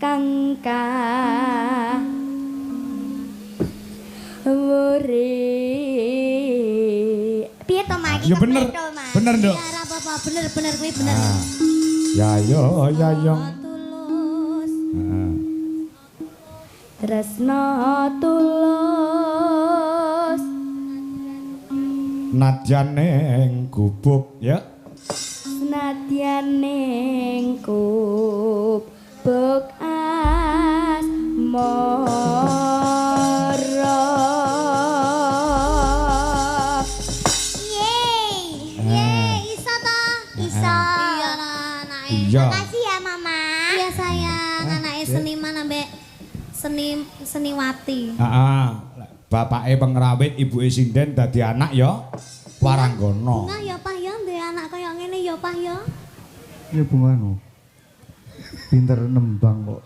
Kang kawuri. Piye to, Mak? Ya bener. Kepriye to, Mas? Bener, Nduk. Ya ora apa-apa, bener bener kuwi bener. Ah. Ya yo ya yo. Tulus. Heeh. Tresno tulus. Nadyan ning gubuk ya. Senadyan ning gubuk asmara. Yeay. Yeay, iso to? Iso. Iya lah anake. Iya. Makasih ya, Mama. Iya sayang, anake seniman ambek seni seniwati. Heeh. Bapake pengrawit, ibuke sinden, dadi anak ya waranggana. Nah ya Pak ya, duwe anak kaya ngene ya Pak ya. Ya bungano. Pinter nembang kok.